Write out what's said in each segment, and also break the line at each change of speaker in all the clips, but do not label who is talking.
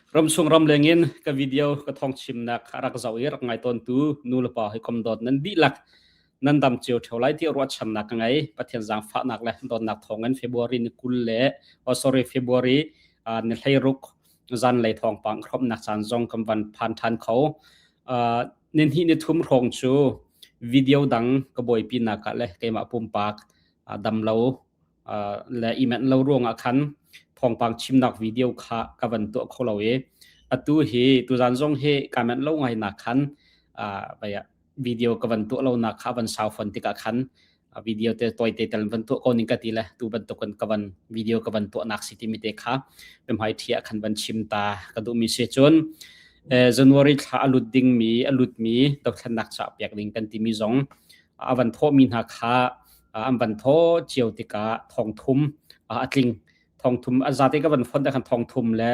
Ramchung ramleng in ka video ka thawng chimnak a rak zoh i rak ngai tawntu nu le pa hawikom dawt nan dihlak nan dam cio ṭheo lai ti ruahchannak ka ngei. Pathian zaangfahnak le dawtnak thawngin February ni 20 le oh sorry February ni 16 zanlei thawngpang hrawmnak caan zong kan van phan ṭhan kho. Ni hnih ni thum hrawng cu video dang ka buaipi nak ah le keimah pumpak dam lo le i manh lo ruangah khan thawngpang chimnak video kha ka van tuah kho lo i atu hi tuzan zong hi ka manh lo ngai nak khan video ka van tuah lo nak kha van sau fon tikah khan video te toy te tel van tuah ko ning ka ti le tu bantukin ka van video ka van tuah nak si timi te kha hmai thia khan van chim ta ka duh mi si cun January thla a lut ding mi a lut mi dothlennak cha piak ding kan timi zong a van thawh mi hna kha an van thaw cio tikah thong thum a tling. Thong thum a zate ka van font khan thong thum le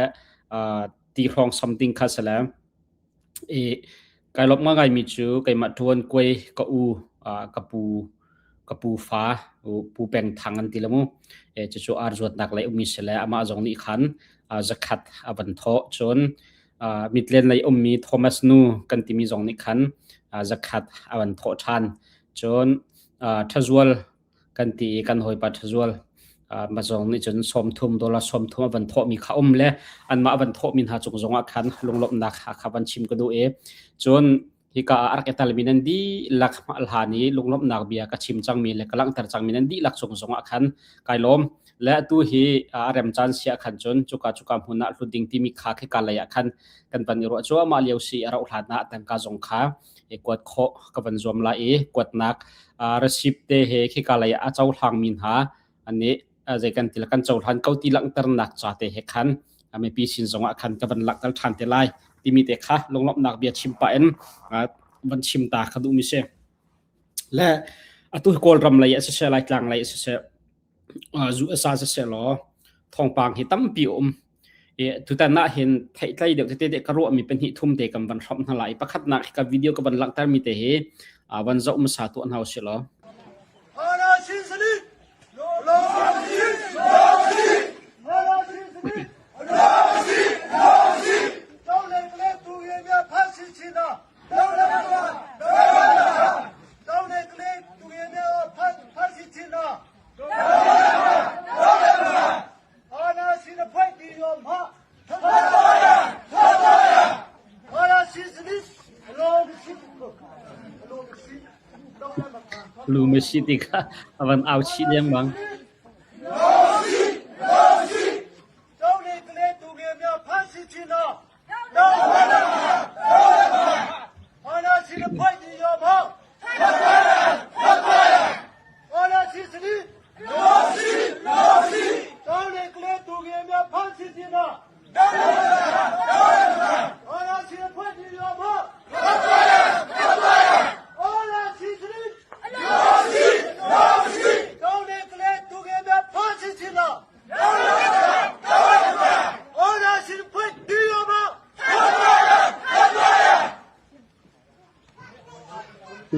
ti hrawng something kha sale i kai lop ngai mi cu keimah tuan kuai ka u ka pu ka pu fa pu peng thang an ti lamu e chu chu ar zuat nak lai umi sele ama zong nih khan zakhat a van tho chun mitlen lei ummi Thomas nu kan timi zong nih khan zakhat a van thawh ṭhan. Cun ṭhazual kan ti i kan hawipa ṭhazual ma zong nih cun 30 dollar 30 a van thawhmi kha um le anmah a van thawhmi hna cung zongah khan lunglawmhnak kha van chim ka duh i cun hika ah a rak i talmi nan dihlak hlan i lunglawmhnak bia ka chim cangmi le ka langhter cangmi nan dihlak cung zongah khan kai lawm. Le atu hi a rem caan si ah khan cun cuka cuka hmun ah hlut ding timi kha khika lei ah khan kan van i ruah cuahmah lio si a rauh hlan ah tangka zong kha i kuat khawh ka van zuam lai i kuatnak receipt te he khika lei ah a cohlangmi hna an nih zei kan ti kan cohlan ko ti langhternak ca te he khan mipi sin zongah khan ka van langhter ṭhan te lai timi te kha lunglawmhnak bia chim pah in van chim ta ka duhmi si. Le atu Kawlram lei ah siseh Laitlang lei ah siseh zu a sa siseh law thawngpang hi tampi a um. I tutan ah hin theihtlei deuh tete te ka ruahmi pahnih thum te kan van hrawmh hna lai. Pakhatnak hi ka video ka van langhtermi te hi van zoh hmasa tuah hna usih law. Lu Messi ti kha a van au chih lengmang.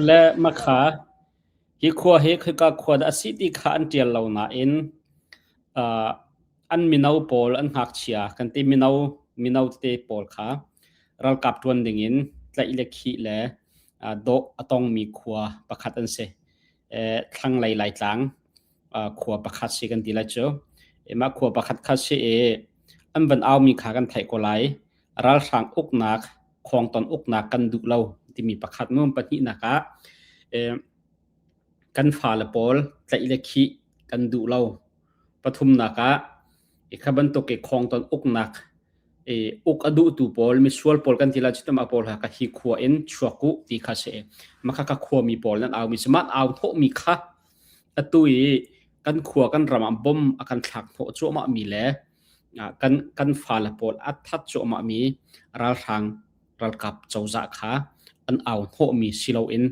Le makha hi khua hi khika khua dah a si ti kha an ṭial lo nain an mino pawl an ngakchia kan ti mino mino tete pawl kha ralkap ṭuan dingin tlaih le khih le dawh a tongmi khua pakhat an si. Thlanglei Laitlang khua pakhat si kan ti lai cu. Mah khua pakhat kha si i an van aumi kha kan theih ko lai. Ralhrang uknak, khuangton uknak kan duh lo timi pakhat mu pahnihnak ah kan fale pawl tlaih le khih kan duh lo. Pathumnak ah kha bantuk i khuangton uknak i uk a duhtu pawl misual pawl kan ti lai cu mah pawl kha hi khua in chuak u ti kha si. Mah kha khuami pawl nan aumi si. Mah au thawhmi kha atu i kan khua kan ram ah bom a kan thlak hnawh cuahmahmi le kan kan fale pawl a that cuahmahmi ralhrang ralkap cozah kha an au hnawhmi si loin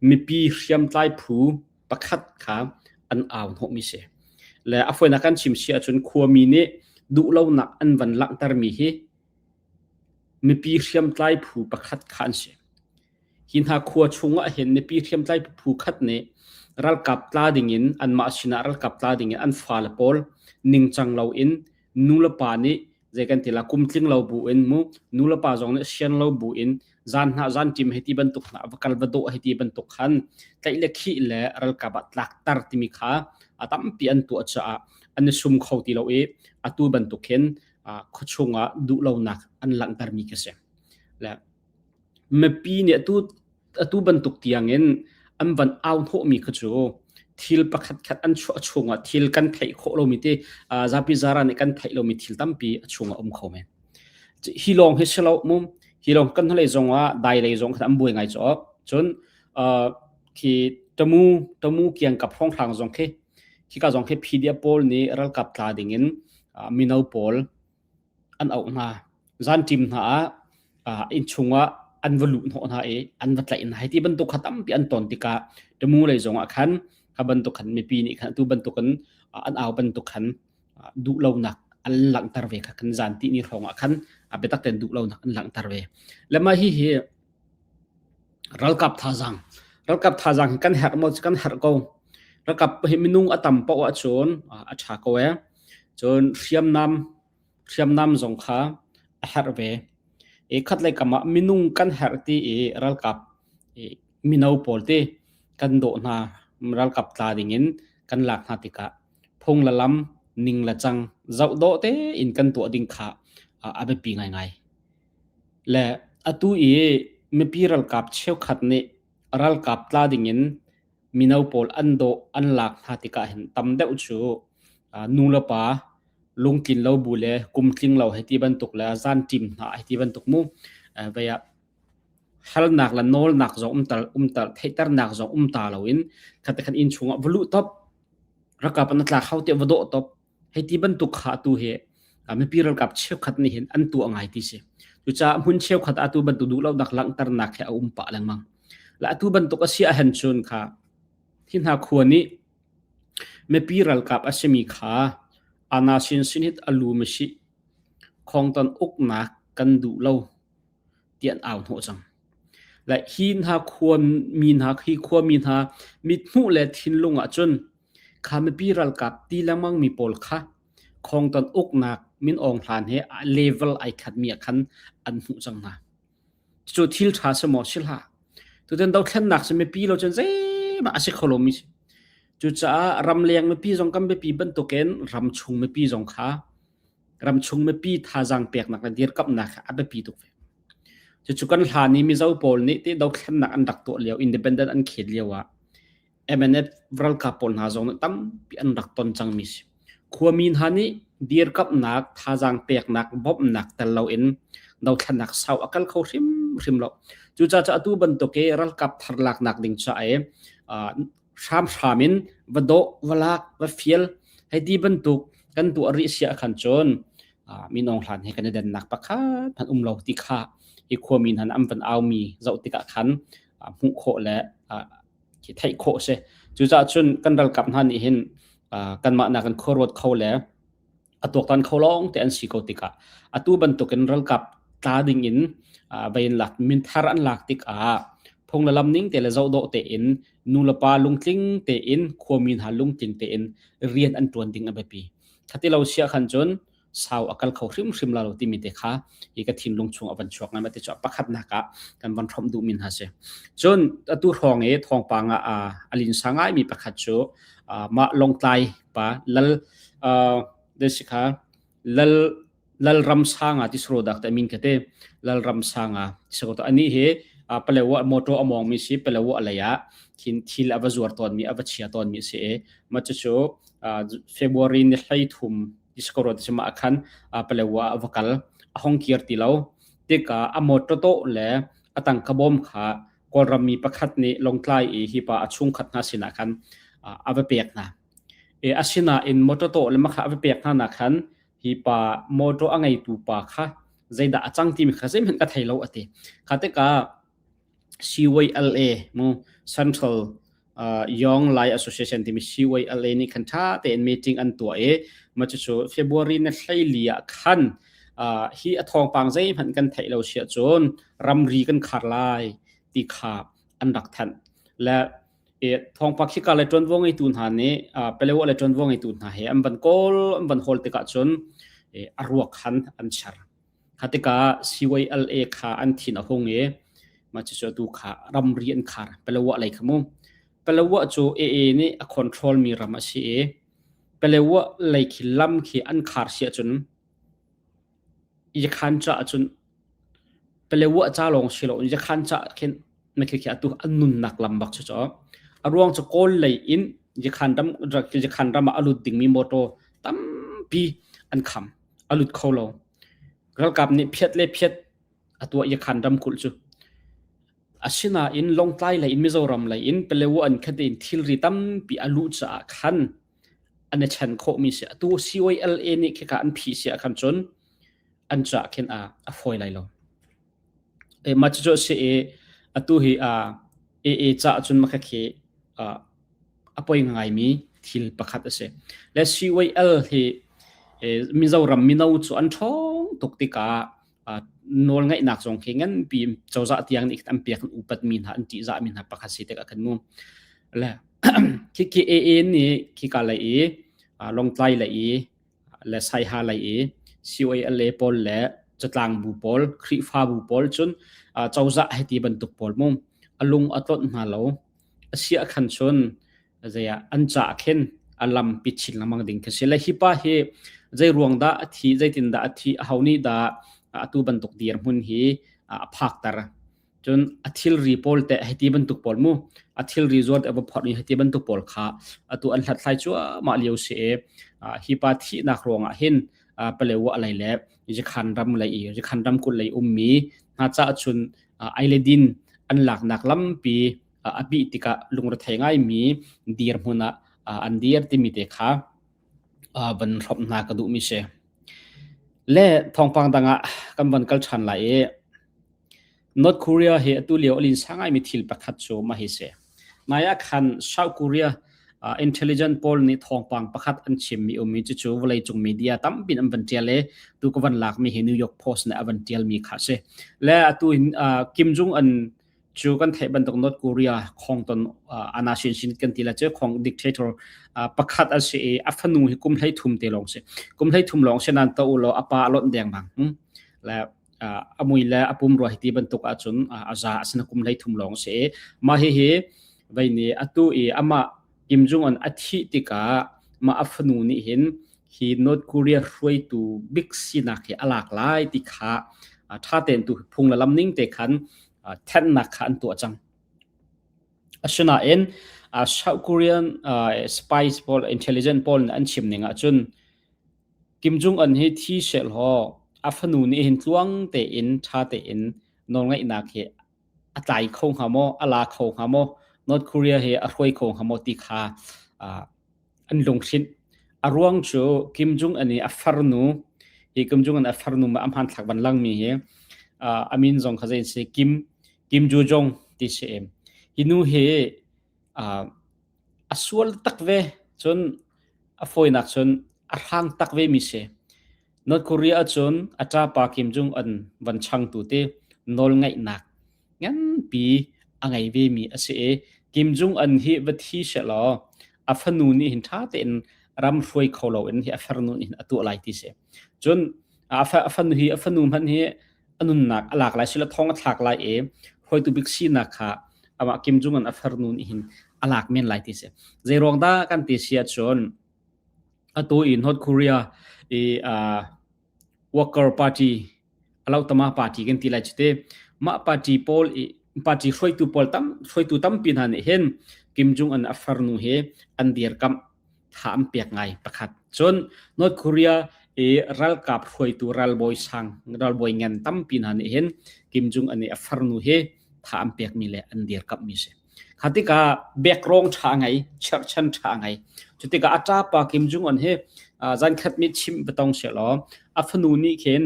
mipi hriamtlai phu pakhat kha an au hnawhmi si. Le a fawinak kan chim si ahcun khuami nih duhlonak an van langhtermi hi mipi hriamtlai phu pakhat kha an si. Hi hna khua chungah hin mipi hriamtlai phu khat nih ralkap tla dingin anmah sinah ralkap tla dingin an fale pawl ningcang loin nulepa nih Zei kan ti la kum tling lo bu in mu nu le pa zong nih sian lo bu in zan hna zan ṭim hei ti bantuk hna va kal va dawh hei ti bantuk khan tlaih le khih le ralkap ah tlakter timi kha a tampi an tuah caah an i sum kho ti lo i atu bantuk hin khuachung ah duhlonak an langhtermi khi si. Le mipi nih atu atu bantuk tiangin an van au hnawhmi kha cu thil pakhat khat an chuah chungah thil kan theih khawh lomi te zapi zara nih kan theih lomi thil tampi a chungah um kho men. Hi lawng hi si lo mu hi lawng kan hnulei zong ah dai lei zong khan an buai ngai cawk. Cun khi tamu tamu kiangkap hrawnghrang zong khi khika zong khi PDF pawl nih ralkap tla dingin mino pawl an auh hna. Zanṭim hna ah innchung ah an va luh hnawh hna i an va tlaih hna. Hi ti bantuk kha tampi an ton tikah Tamu lei zong ah khan kha bantuk khan mipi nih khan atu bantuk in an au bantuk khan duhlonak an langhter ve kha kan zan ti ni hrawng ah khan biatak tein duhlonak an langhter ve. Le mah hi hi ralkap thazaang ralkap thazaang hi kan herh maw kan herh ko. Ralkap hi minung a tam paoh ahcun a ṭha ko ee. Cun hriamnam hriamnam zong kha a herh ve. I khatlei kam ah minung kan herh ti i ralkap i mino pawl ti kan dawh hna ralkap tla dingin kan lak hna tikah phung le lam ning le cang zoh dawh tein kan tuah ding kha a biapi ngaingai. Le atu i mipi ralkap cheukhat nih ralkap tla dingin mino pawl an dawh an lak hna tikah hin tam deuh cu nu le pa lungtlin lo bu le kum tling lo hei ti bantuk le zan ṭim hna hei ti bantuk mu vei ah halnak le nawlnak zong umter umter theihternak zong um ta loin khat khan inn chungah va luh top ralkap an tla kho tiah va dawh top hei ti bantuk kha atu hi mipi ralkap cheukhat nih hin an tuah ngai ti si. Cucaah hmun cheukhat atu bantuk duhlonak langhternak he a um pah lengmang. Le atu bantuk a si ahhin cun kha hi hna khua nih mipi ralkap a simi kha ana sin sin hit alu masi khongton uknak kan duh lo ti an au hnawh cang. Le hi hna khua mi hna hi khua mi hna mithmuh le thinlung ah cun Kha mipi ralkap ti lengmang mi pawl kha khongton uknak Min Aung Hlaing he level ai khatmi ah khan an hmuh cang hna. Cu thil ṭha si maw si hlah. Tutan dothlennak si mipi lo cun zeihmah a si kho lomi si. Cucaah ramleng mipi zong kan biapi bantukin ramchung mipi zong kha ramchung mipi thazaang peknak le dirkamhnak kha a biapi tuk ve. Cucu kan hlan i Mizo pawl nih ti dothlennak an rak tuah lio, independent an khet lio ah MNF ralkap pawl hna zong nih tampi an rak ton cangmi si. Khuami hna nih dirkamhnak, thazaang peknak, bawmhnak tel loin dothlennak sau a kal kho hrimhrim lo. Cucaah atu bantuk i ralkap thar laknak ding caah i hramhram in va dawh, va lak, va fial hei ti bantuk kan tuah rih sia khan cun Min Aung Hlaing he kan i dennak pakhat hmanh um lo ti kha hi khuami hna an van aumi zoh tikah khan hmuh khawh le khi theih khawh a si. Cucaah cun kan ralkap hna nih hin kanmah nakin khuaruat kho le a tuaktan kho lawng te an si ko tikah atu bantukin ralkap tla ding in vei in lak minthar an lak tikah phung le lam ning te le zohdawh tein nu le pa lungtling tein khuami hna lungtling tein rian an ṭuan ding a biapi. Khati lo sia khan cun sau a kal kho hrimhrim la lo timi te kha hi ka thinlung chung a van chuak ngai ma ti chu pakhatnak ah kan van hrawmh duhmi hna si. Cun atu hrawng i thawngpang ah a linsa ngaimi pakhat cu mah Lawngtlai pa Lal de si kha Lal Lalramsanga ti sro dak te min ka te Lalramsanga siko to ani hi palewa motor a mawng mi si palewa alei ah khin thil a va zuar tawn mi a va chia tawn mi si e ma chu chu February ni 13 Iskoro ti ma khan palewa a va kal a hong kir ti lo tikah a motor to le a tangka bawm kha Kawlram mi pakhat nih Lawngtlai i hi pa a chungkhat hna sinah khan a va pek hna. E asinain motor to le makha a va pek hna na khan hi pa motor a ngeitu pa kha zeidah a cang timi kha zeihmanh ka thei lo a ti. Kha tikah CYLA mu Central Young Lai Association timi CYLA nih khan ṭha tein meeting an tuah i mah cucu February ni 14 ah khan hi a thawngpang zeihmanh kan theih lo si ahcun ramri kan khar lai ti kha an rak thanh. Le thawngpang khika le ṭuanvo ngeitu hna nih Palewa le ṭuanvo ngeitu hna he an van kawl an van hawl tikah cun a ruak khan an char. Kha tikah CYLA kha an thin a hung i mah cucu atu kha ramri an khar. Palawa lei kha mu. Palawa cu AA nih a control mi ram a si i Palawa lei khi lam khi an khar si ahcun Yakhan ca ahcun Palawa ca lawng si loin Yakhan ca khin na khi khi atu an nunnak lam bak cu a ruang cu Kawl lei in Yakhan ram Yakhan ram ah a lut dingmi motor tampi an kham a lut kho lo. Ralkap nih phiat le phiat a tuah Yakhan ramkulh cu. Asinain Lawngtlai lei in Mizoram lei in Palewa an khat in thilri tampi a luh caah khan an i chen khawhmi si. Atu CYLA nih khika an phih si ah khan cun an caah khin a, a fawi lai lo. E, mah cucu a si i atu hi a AA caah cun mah khi a poi ngaimi thil pakhat a si. Le CYL hi Mizoram mino cu an ṭhawng tuk tikah nawlngeihnak zong khi nganpi cozah tiang nih an pek an upatmi hna an ṭihzahmi hna pakhat si tikah khan mu. Le khi AA nih khika lei i Lawngtlai lei i le Saiha lei i COLA pawl le catlang bu pawl Khrihfabu pawl cun cozah hei ti bantuk pawl mu a lung a tlonh hna lo. A si ah khan cun zei ah an ca khin a lam pi chin lengmang ding khi si. Le hi pa hi zei ruang dah a thi, zeitin dah a thi, aho nih dah atu bantuk dirhmun hi a phakter. Cun a thilri pawl teh hei ti bantuk pawl mu a thilri zuar te va phorh i hei ti bantuk pawl kha atu an hlathlai cuahmah lio si i hi pa thihnak ruangah hin Palewa lei le Yakhan ram lei i Yakhan ramkulh lei ummi hna caah cun Ailedin an laknak lampi a bih tikah lungrethei ngaimi dirhmun ah an dir timi te kha van hrawmh hna ka duhmi si. Le thawngpang dang ah kan van kal ṭhan lai i North Korea hi atu lio a linsa ngaimi thil pakhat cu mah hi si. Nai ah khan South Korea intelligent pawl nih thawngpang pakhat an chimmi ummi cucu vawleicung media tampi an van ṭial i tu ka van lakmi hi New York Post nih a van ṭialmi kha a si. Le atu hin Kim Jong Un cu kan theih bantuk North Korea khongton ana sin sin kan ti la cu khong dictator pakhat a si i a fanu hi kum 13 te lawng si. Kum 13 lawng si nan to u law a pa a lonh dengmang. Le a mui le a pumrua hi ti bantuk ahcun a za a sina kum 13 lawng si i mah hihi vei nih atu i amah Kim Jong Un a thih tikah mah a fanu nih hin hi North Korea hruaitu bik sinak hi a lak lai ti kha ṭha tein tu phung le lam ning te khan thennak kha an tuah cang. Asinain South Korean spies pawl intelligence pawl nih an chim ning ahcun Kim Jong Un hi thi sehlaw a fanu nih hin tluang tein ṭha tein nawlngeihnak hi a tlai kho hnga maw, a la kho hnga maw, North Korea hi a hruai kho hnga maw ti kha an lunghrinh. A ruang cu Kim Jong Un i a farnu, hi Kim Jong Un a farnu ma a hmanthlak van langmi hi a min zong kha zei si Kim Kim Ju Jong ti si. Hi nu hi A sual tak ve cun a fawinak cun a hrang tak ve mi si. North Korea ahcun a ṭapa Kim Jong-un van changtu te nawlngaihnak nganpi a ngei ve mi a si i Kim Jong-un hi va thi sehlaw a fanu nih hin ṭha tein ram hruai kho loin hi a farnu nih hin a tuah lai ti si. Cun a fanu hi a fanu hmanh hi a nunnak a lak lai sila thong a thlak lai i hruaitu bik sinak kha amah Kim Jong Un a farnu nih hin a lak men lai ti si. Zei ruang dah kan ti si ahcun atu i North Korea i uh, Worker Party Alautama Party kan ti lai chite mah party pawl i party hruaitu pawl tam hruaitu tampi hna nih hin Kim Jong Un a farnu he an dirkamh tha an pek ngai pakhat. Cun North Korea i ralkap hruaitu ralbawi sang ralbawi ngan tampi hna nih hin Kim Jong Un i a farnu hi tha an pekmi le an dirkamhmi si. Kha tikah background ṭha ngei, cherhchan ṭha ngei. Cu tikah a ṭapa Kim Jong Un hi zankhat mi chimh batong sehlaw a fanu nih khin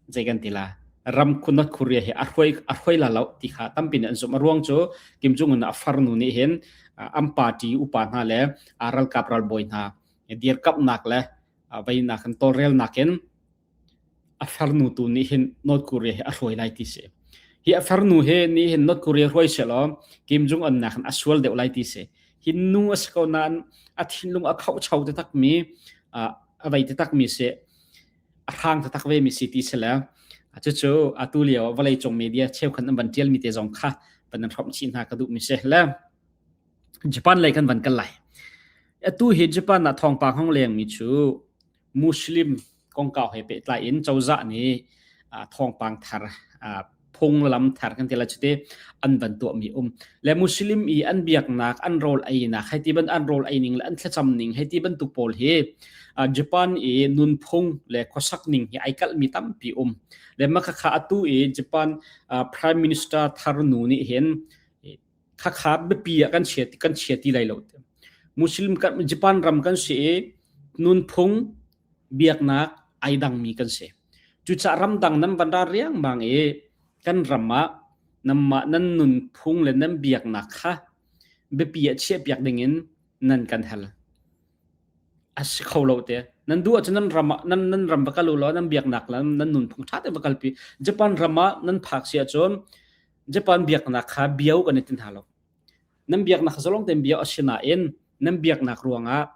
zei kan ti la ram North Korea hi a hruai a hruai la lo ti kha tampi nih an zumh a ruang cu Kim Jong Un a farnu nih hin an party upa hna le a ralkap ralbawi hna dirkamhnak le veinak in tawlrelnak in a farnu tu nih hin North Korea hi a hruai lai ti si hi a farnu he nih hin North Korea hruai selaw Kim Jong Un nak in a sual deuh lai ti si hi nu a si ko nain a thinlung a khauhcho te takmi. A vei taktak mi si. A hrang taktak ve mi si ti si le cucu atu lio vawleicung media cheukhat an van tial mi te zong kha van an hrawmh chih hna ka duh mi si le Japan lei kan van kal lai. Atu hi Japan ah thawngpang hong leng mi cu Muslim kongkau he pehtlai in cozah nih thawngpang thar phunglam thar kan ti lai cu te an van tuahmi um le Muslim i an biaknak an rawl einak hei ti ban an rawl ei ning le an thlacam ning hei ti bantuk pawl hi Japan i nunphung le khuasak ning hi ai kalhmi tampi um le makhakha atu i Japan Prime Minister thar nu nih hin khakha biapi ah kan chia ti lai lo. Muslim kan Japan ram kan si i nunphung biaknak ai dangmi kan si. Cucaah ramdang nan van ra riangmang i kan ram ah nanmah nan nunphung le nan biaknak kha biapi ah chiahpiak dingin nan kan hal. A si kho lo te. Nan duh ahcun nan ram ah nan nan ram va kal u law nan biaknak le nan nunphung ṭha tein va kalpi. Japan ram ah nan phak si ahcun Japan biaknak kha bio kan i ti hna lo. Nan biaknak zalong tein bio a si nain nan biaknak ruangah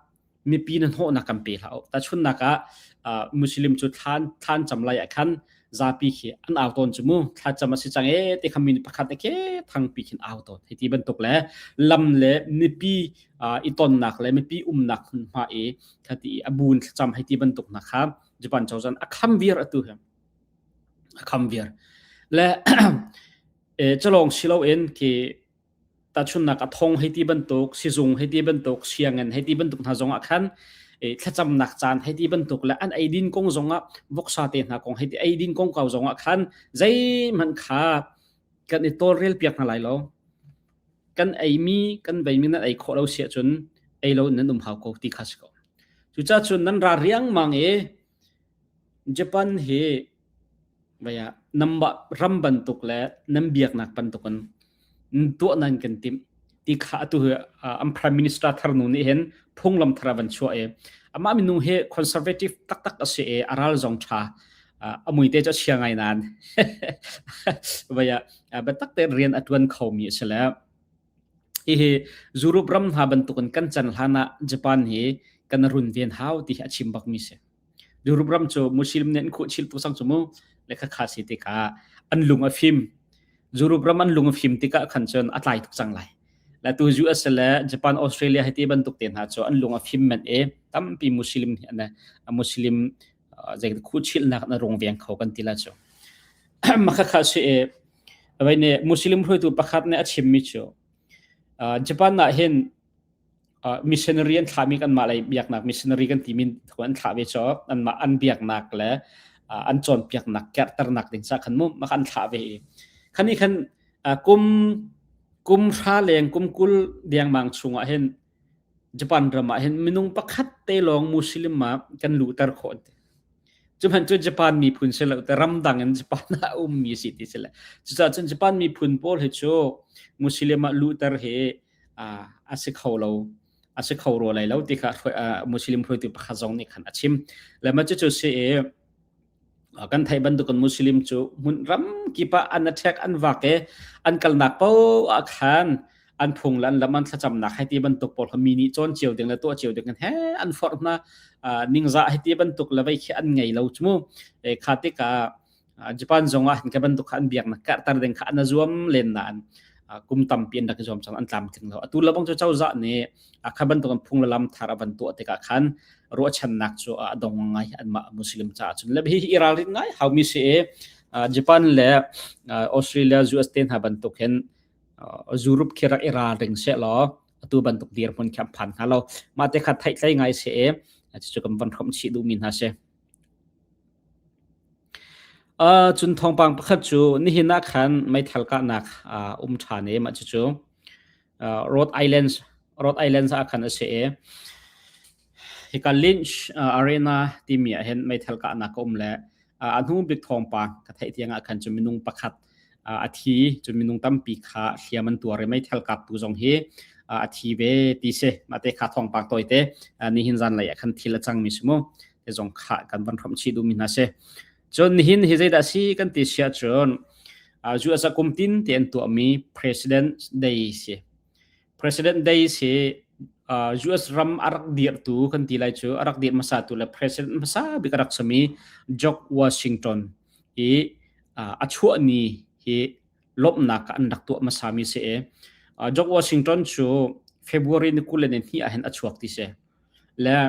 mipi na hnawhnak kan pe hlah u. Tahchunhnak ah Muslim cu thlan thlan cam lai ah khan zapi khi an au tawn cu mu thla cam a si cang e ti kha min pakhat ke thangpi khin au tawn hei ti bantuk le lam le mipi i tonnak le mipi umnak hmunhma i khati a bun thlacam hei ti bantuk na kha Japan cozah a kham viar atu he a kham viar le chalong silo in khi tahchunnak a thong hei ti bantuk sizung hei ti bantuk sianginn hei ti bantuk hna zong ah khan thlacamnak caan hei ti bantuk le an eidin kong zong ah voksa te hna kong hei ti eidin kong kau zong ah khan zeihmanh kha kan i tawlrel piak hna lai lo kan eimi kan veimi nan ei khawh lo si ahcun ei lo nan um hau ko ti kha si ko cucaah cun nan ra riangmang i Japan hi vaya namba ram bantuk le nan biaknak bantukin tuah nan kan timh ti kha atu an prime minister thar nu nih hin phunglam thar a van chuah i amah minung hi conservative taktak a si i a ral zong tha a mui te cu a chia ngai nain vaya biatak te rian a tuan khomi a si le hihi Europe ram hna bantukin kan chan hlan ah Japan hi kan run ven hau ti hi a chim bakmi si. Europe ram cu Muslim nih an khuhchil tuk cang cu mu le khakha si tikah an lung a fim. Europe ram an lung a fim tikah khan cun a tlai tuk cang lai. Le tu US le Japan, Australia hiti bantuk te hna cu an lung a fim men i tampi Muslim nih an Muslim zei khuhchilnak na rung veng kho kan ti la cu. Makhakha si i vai ne Muslim hruaitu pakhat nih a chimmi cu Japan ah hin missionary an thlahmi kanmah lei biaknak missionary kan timi thu an thlah ve cu anmah an biaknak le an cawnpiaknak kerhternak ding ca khan mu mah an thlah ve i khani khan kum kum hra leng kum kul dengmang chungah hin Japan ram ah hin minung pakhat te lawng Muslim ah kan luhter khawh an ti. Cu hmanh cu Japan miphun si lo te ramdang in Japan ah a ummi si ti si le. Cucaah cun Japan miphun pawl hi cu Muslim ah luhter hi a si kho lo a si kho rua lai lo ti kha Muslim hruaitu pakhat zong nih khan a chim. Le mah cucu si i kan theih bantukin Muslim cu hmun ram kip ah an attack an vak i an kalnak paoh ah khan an phung le an lam an thlacamnak hei ti bantuk pawl kha mi nih cawn cio ding le tuah cio ding he an forh hna ningzah hei ti bantuk le vei khi an ngei lo cu mu kha tikah Japan zong ah ka bantuk kha an biaknak karhter ding kha an zuam len nain kum tampi an rak i zuam cang an tlamtling lo atu lebang cu cozah nih kha bantuk an phung le lam thar a van tuah tikah khan ruahchannak cu a dong ngai anmah Muslim caah cun le hi i ralrin ngai haumi si i Japan le Australia US te hna bantuk hin Europe khi rak i ralring se law atu bantuk dirhmun khi an phan hnga lo mah te kha theihtlei ngai si i cucu kan van hrawmh chih duhmi hna si. Cun thawngpang pakhat cu nihin ah khan meithal kahnak um ṭhan i mah cucu Rhode Island Rhode Island ah khan a si i hika Lynch Arena timi ah hin meithal kahnak a um le a hnu bik thawngpang ka theih tiang ah khan cu minung pakhat a thi cun minung tampi kha hliam an tuar i meithal kaptu zong hi a thi ve ti si mah te kha thawngpang tawite nihin zanlei ah khan thil a cangmi si mu te zong kha kan van hrawmh chih duhmi hna si cun nihin hi zeidah si kan ti sia cun US ah kum tin te an tuahmi President Day si President Day si. US ram a rak dirhtu kan ti lai cu a rak dirh hmasatu le president hmasa bik a rak sami George Washington i a chuah ni hi lawmhnak ah an rak tuah hmasami si i George Washington cu February ni 22 ah hin a chuak ti si. Le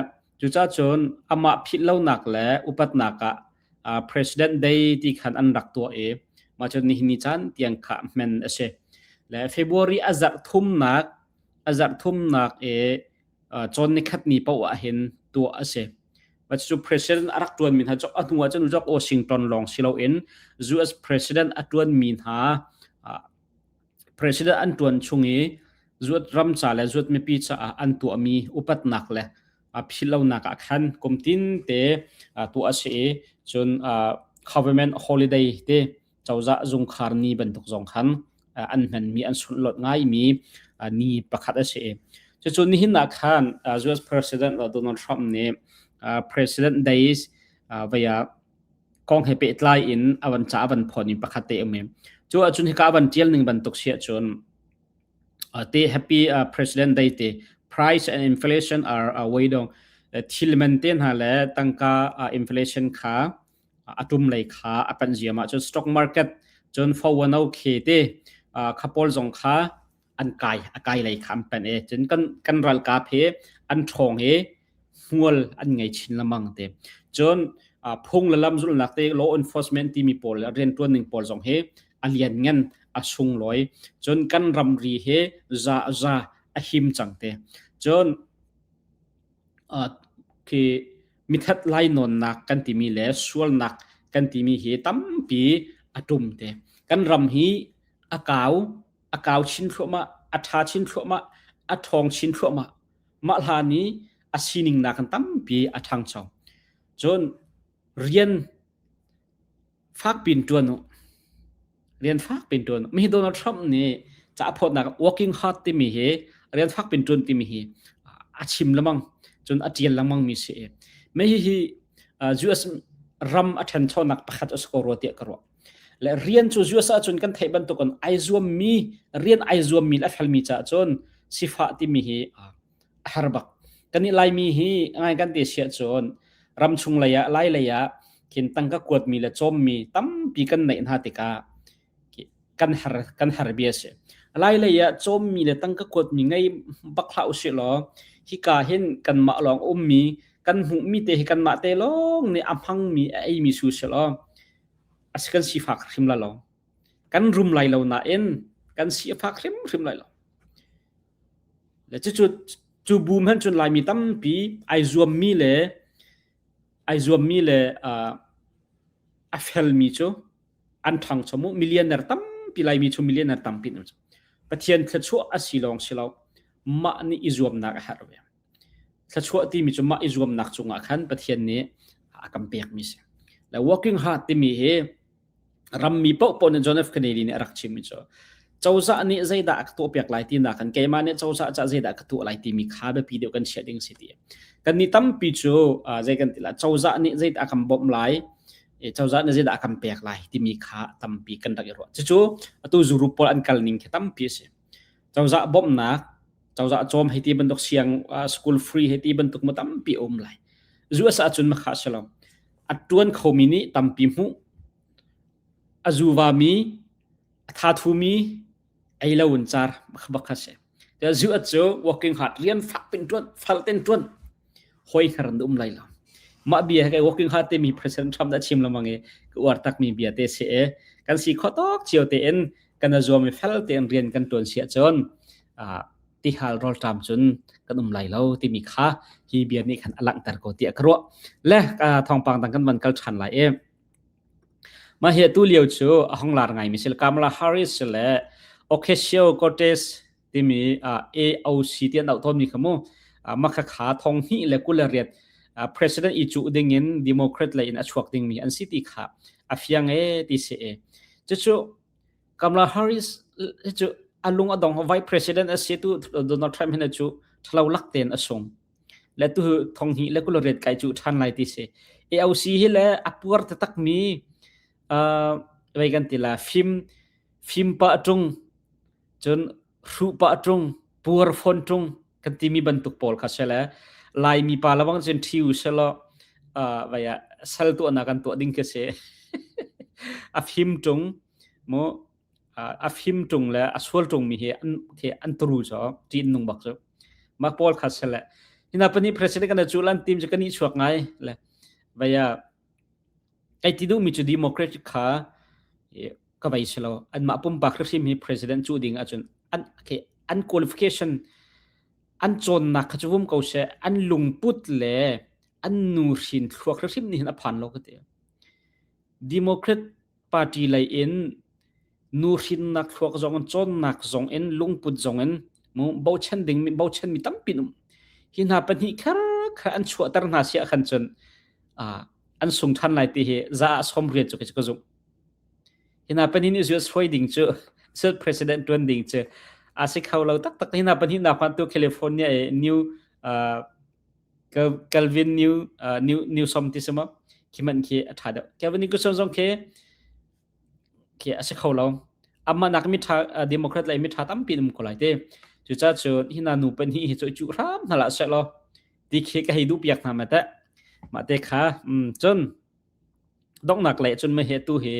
cucaah cun amah philh lonak le upatnak ah President Day ti khan an rak tuah i mah cu nihin ni caan tiang kha hman a si. Le February a zarh thumnak a zarh thumnak i cawn nikhat ni paoh ah hin tuah a si. Mah cucu president a rak ṭuanmi hna cu a hnu ah cun George Washington lawng si loin US president a ṭuanmi hna president an ṭuan chung i zuat ram ca le zuat mipi caah an tuahmi upatnak le philhlonak ah khan kum tinte tuah a si i cun government holiday te cozah zungkhar ni bantuk zong khan an hmanmi an sunhlawt ngaimi ni pakhat a si. Cucu nihin ah khan US President Donald Trump nih President Days vaya kong he pehtlai in a van ca a van phon in pakhat te um i cu ahcun hika a van tial ning bantuk si ahcun te happy President Day te price and inflation are way dong thil man te hna le tangka inflation kha a tum lei kha a panh ziam ahcun stock market cun 410k te kha pawl zong kha an kai a kai lei kha an panh e cun kan kan ralkap hi an ṭhawng hi hmual an ngei chin lamang te cun phung le lam zulnak te law enforcement timi pawl le rianṭuan ning pawl zong hi a lian ngan a sunglawi cun kan ramri hi za za a him cang te cun khi mithat lainawnnak kan timi le sualnak kan timi hi tampi a ṭum te. Kan ram hi a kau, a kau chin thluahmah, a ṭha chin thluahmah, a ṭhawng chin thluahmah. Mah hlan i a sining nakin tampi a ṭhangcho. Cun rian Fakpi in ṭuan u. Rian fakpi in ṭuan u. Mihi Donald Trump nih ca a phawtnak working hard timi hi rian fakpi in ṭuan timi hi a chim lengmang cun a ṭial lengmang mi si. Mei hihi US ram a ṭhanchonak pakhat a si ko rua tiah ka ruah. Le rian cu US ahcun kan theih bantukin ai zuammi rian ai zuammi le a felmi caah cun sifah timi hi a har bak. Kan i Laimi hi ngai kan te siah cun ramchung lei ah Lai lei ah khin tangka kuatmi le cawmmi tampi kan neih hna tikah kan har kan har bia si. Lai lei ah cawmmi le tangka kuatmi ngei bak hlah usih law hika hin kanmah lawng ummi kan hmuhmi te hi kanmah te lawng nih a hmangmi a eimi su si law a si kan sifak hrim la lo. Kan rum lai lo nain kan si a fak hrimhrim lai lo. Le cucu cu bu hmanh cun Laimi tampi ai zuammi le ai zuammi le uh, a felmi cu an ṭhangcho mu. Millionaire tampi Laimi cu millionaire tampi an um. Pathian thluachuah a si lawng si lo. Mah nih i zuamnak a herh ve. Thluachuah timi cu mah i zuamnak cungah khan Pathian nih a kan pekmi si. Le working hard timi hi rammi paohpaoh nih John F. Kennedy nih a rak chimmi cu cozah nih zeidah a ka tuahpiak lai ti nakin keimah nih cozah caah zeidah ka tuah lai timi kha biapi deuh kan chiah ding si ti. Kannih tampi cu zei kan ti lai cozah nih zeidah a kan bawmh lai cozah nih zeidah a kan pek lai timi kha tampi kan rak i ruah. Cucu atu zurup pawl an kal ning khi tampi a si. Cozah bawmhnak cozah cawm hei ti bantuk siang school free hei ti bantuk mu tampi a um lai. US ahcun makha si lo. A tuan khomi nih tampi hmuh a zuvami a thathumi ei lo in car bak kha si. Zu at cu working hard rian fak pin tuan fal ten tuan hoi hngar an um lai lo. Mah bia he working hard te mi President Trump da chim lamang i ka uar tak mi bia te si e kan si kho tok cio te in kan zuam i fel tein rian kan tuan sia cun tihal rawlṭam cun kan um lai lo timi kha hi bia nih khan a langhter ko tiah ka ruah. Le thawngpang dang kan van kal ṭhan lai i mah hi atu lio cu a hong lar ngaimi si Kamala Harris le Ocasio-Cortez timi AOC ti an auh tawnmi kha mu mah kha thong hnih le 28 president i cuh ding in Democrat lei in a chuak dingmi an si ti kha a fiang e ti si e cucu Kamala Harris cu a lung a dong vice president a si tu Donald Trump hin cu thalo lak ten a sung le tu thong hi le kul riat kai cu than lai ti si AOC hi le a puar taktak mi vei kan ti la fim fim pa tung cun hru pa tung puar phon tung. Kan timi bantuk pawl kha si le Laimi pa lawang cun ṭhi u selaw vai ah sal tuahnak kan tuah ding khi si. A fim ṭung mu a fim ṭung le a sual ṭungmi hi an khi an turu cu ṭih an nung bak cu. Mah pawl kha si le hina pahnih president kan cu lan tim cu kan i chuak ngai le vai ah kai ti duhmi cu Democrat kha ka vei si lo. Anmah pumpak hrimhrim hi president cuh ding ahcun an okay, an qualification an cawnnak kha cu vum ko seh, an lungput le an nu hrin thluak hrimhrim nih hin a phan lo ka ti. Democrat Party lei in nu hrinnak thluak zong in cawnnak zong in lungput zong in mu bochan ding mi bochan mi tampi um. Hi hna pahnih kher kha an chuahter hna siah khan cun an sung ṭhan lai ti hi za ah som riat cu ka zumh. Hina pahnih nih US hruai ding cu US president ṭuan ding cu a si kho lo taktak. Hina pahnih nak hmanh tu California i New Calvin New New Newsom ti si maw? Khi man khi a ṭha deuh. Calvin Newsom zong khi khi a si kho lo. Amah nak mi ṭha Democrat lei mi ṭha tampi um ko lai te. Cucaah cun hina nu pahnih hi cu i cuh hram hna hlah seh law ti khi ka hei duh piak hna ma teh. Mah te kha cun Donghnak lei cun mah hi atu hi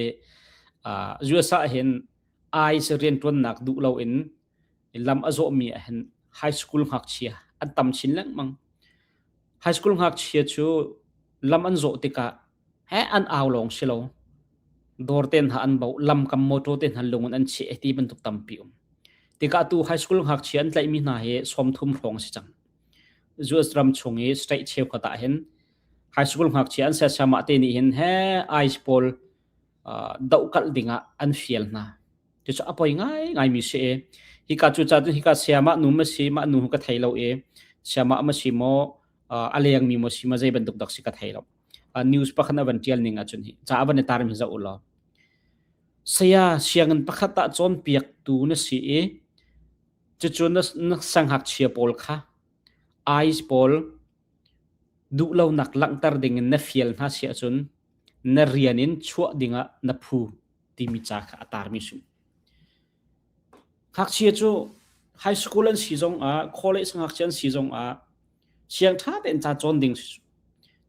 US ah hin ICE rianṭuannak duh loin lam a zawhmi ah hin high school ngakchia an tam chin lengmang. High school ngakchia cu lam an zawh tikah he an au lawng si lo. Dawr te hna an bauh, lamkam motor te hna lung in an cheh ti bantuk tampi um. Tikah atu high school ngakchia an tlaihmi hna hi 30 hrawng a si cang. US ram chung i state cheukhat ah hin High school ngakchia an siasiamah te nih hin he ice pawl dohkalh dingah an fial hna. Cucu a poi ngaingaimi si i hika cu ca cun hika sayamah nu ma si mah nu ka thei lo i sayamah ma si maw a lengmi maw si ma zei bantuk dak si ka thei lo. News pakhat a van tial ning ahcun hi ca a van i tar mi zoh u law. Saya sianginn pakhat ah cawnpiaktu na si i cucu na, na siangngakchia pawl kha ice pawl Duhlonak langhter dingin na fial hna si ahcun na rian in chuah dingah na phu timi ca kha a tarmi si. Ngakchia cu high school an si zongah, college ngakchia an si zongah siang ṭha tein ca cawn ding si.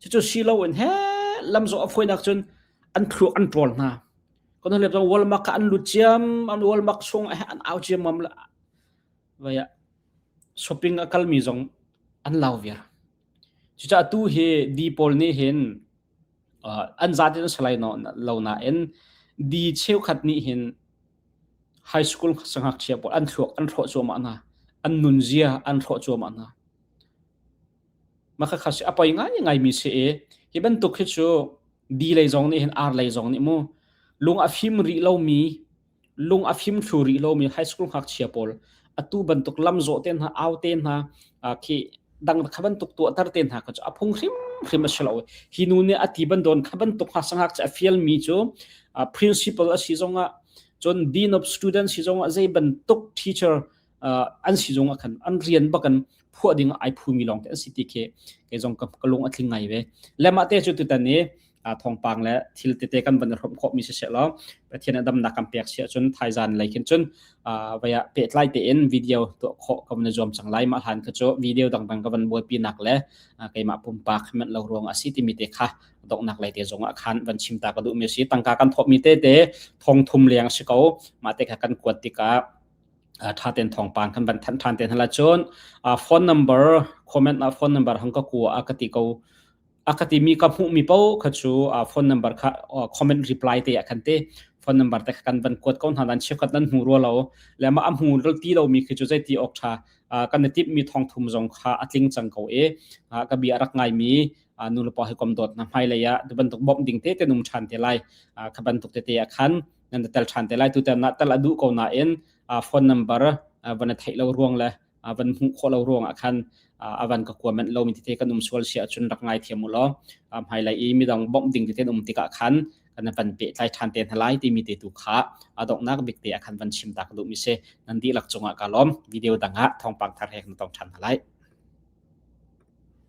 Cucu si loin he lamzawh a fawinak cun an thluak an ṭawl hna. Kan hnu zong Walmart kha an lut ciam, an Walmart chung an au ciam vai ah shopping a kalmi zong an lau viar. Cucaah tu hi di pawl nih hin an zat in salai no lo nain di cheukhat nih hin high school sangakchia pawl an thluak an hrawh cuahmah hna. An nunzia an hrawh cuahmah hna. Mah khakha si a poi ngaingai mi si i hi bantuk hi cu di lei zong nih hin ar lei zong nih mu lung a fim rih lomi lung a fim thlu rih lomi high school ngakchia pawl atu bantuk lamzawh te hna au te hna khi dang kha bantuk tuahter te hna kha cu a phung hrimhrim a si lo hi nu nih a ti bandon kha bantuk hna sangak cu a fial mi cu principal a si zongah cun dean of student si zongah zei bantuk teacher an si zongah khan an rian bakan phuah ding ai phumi lawng te an si ti khi kei zong ka lung a tling ngai ve le mah te cu tutan i thawngpang le thil tete kan van i hrawmh khawhmi si seh law Pathian a damnak kan pek si ahcun thaizan lei khin cun vaya pehtlai tein video tuah khawh ka van i zuam cang lai mah hlan kha cu video dangdang ka van buaipi nak le keimah pumpak manh lo ruang a si timi te kha donghnak lei te zong ah khan van chim ta ka duhmi si tangka kan thawhmi te te thong thum leng si ko mah te kha kan kuat tikah ṭha tein thawngpang kan van thanh ṭhan te hna la cun phone number comment ah phone number hang ka kua a ka ti ko a ka timi ka hmuhmi paoh kha cu phone number kha comment reply te ah khan te phone number te kha kan van kuat ko hna nan cheukhat nan hmu rua lo le mah a hmu ti lomi khi cu zeiti awk ṭha kan i timhmi thongthum zong kha a tling cang ko i ka bia rak ngaimi nu le pa hi kom dawt na hmailei ah tu bantuk bawmh ding te te num ṭhan te lai kha bantuk tete ah khan nan tel ṭhan te lai tu te na tel a duh ko nain phone number van theih lo ruang le van hmuh khawh lo ruangah khan a van ka kua manh lomi tete kan um sual si ahcun rak ngai thiam u law hmailei i midang bawmh ding tete um tikah khan kan van pehtlai ṭhan te hna lai timi te tu kha a donghnak bik te ah khan van chim ta ka duhmi si nan dihlak cungah ka lawm video dang ah thawngpang thar he kan tong ṭhan hna lai.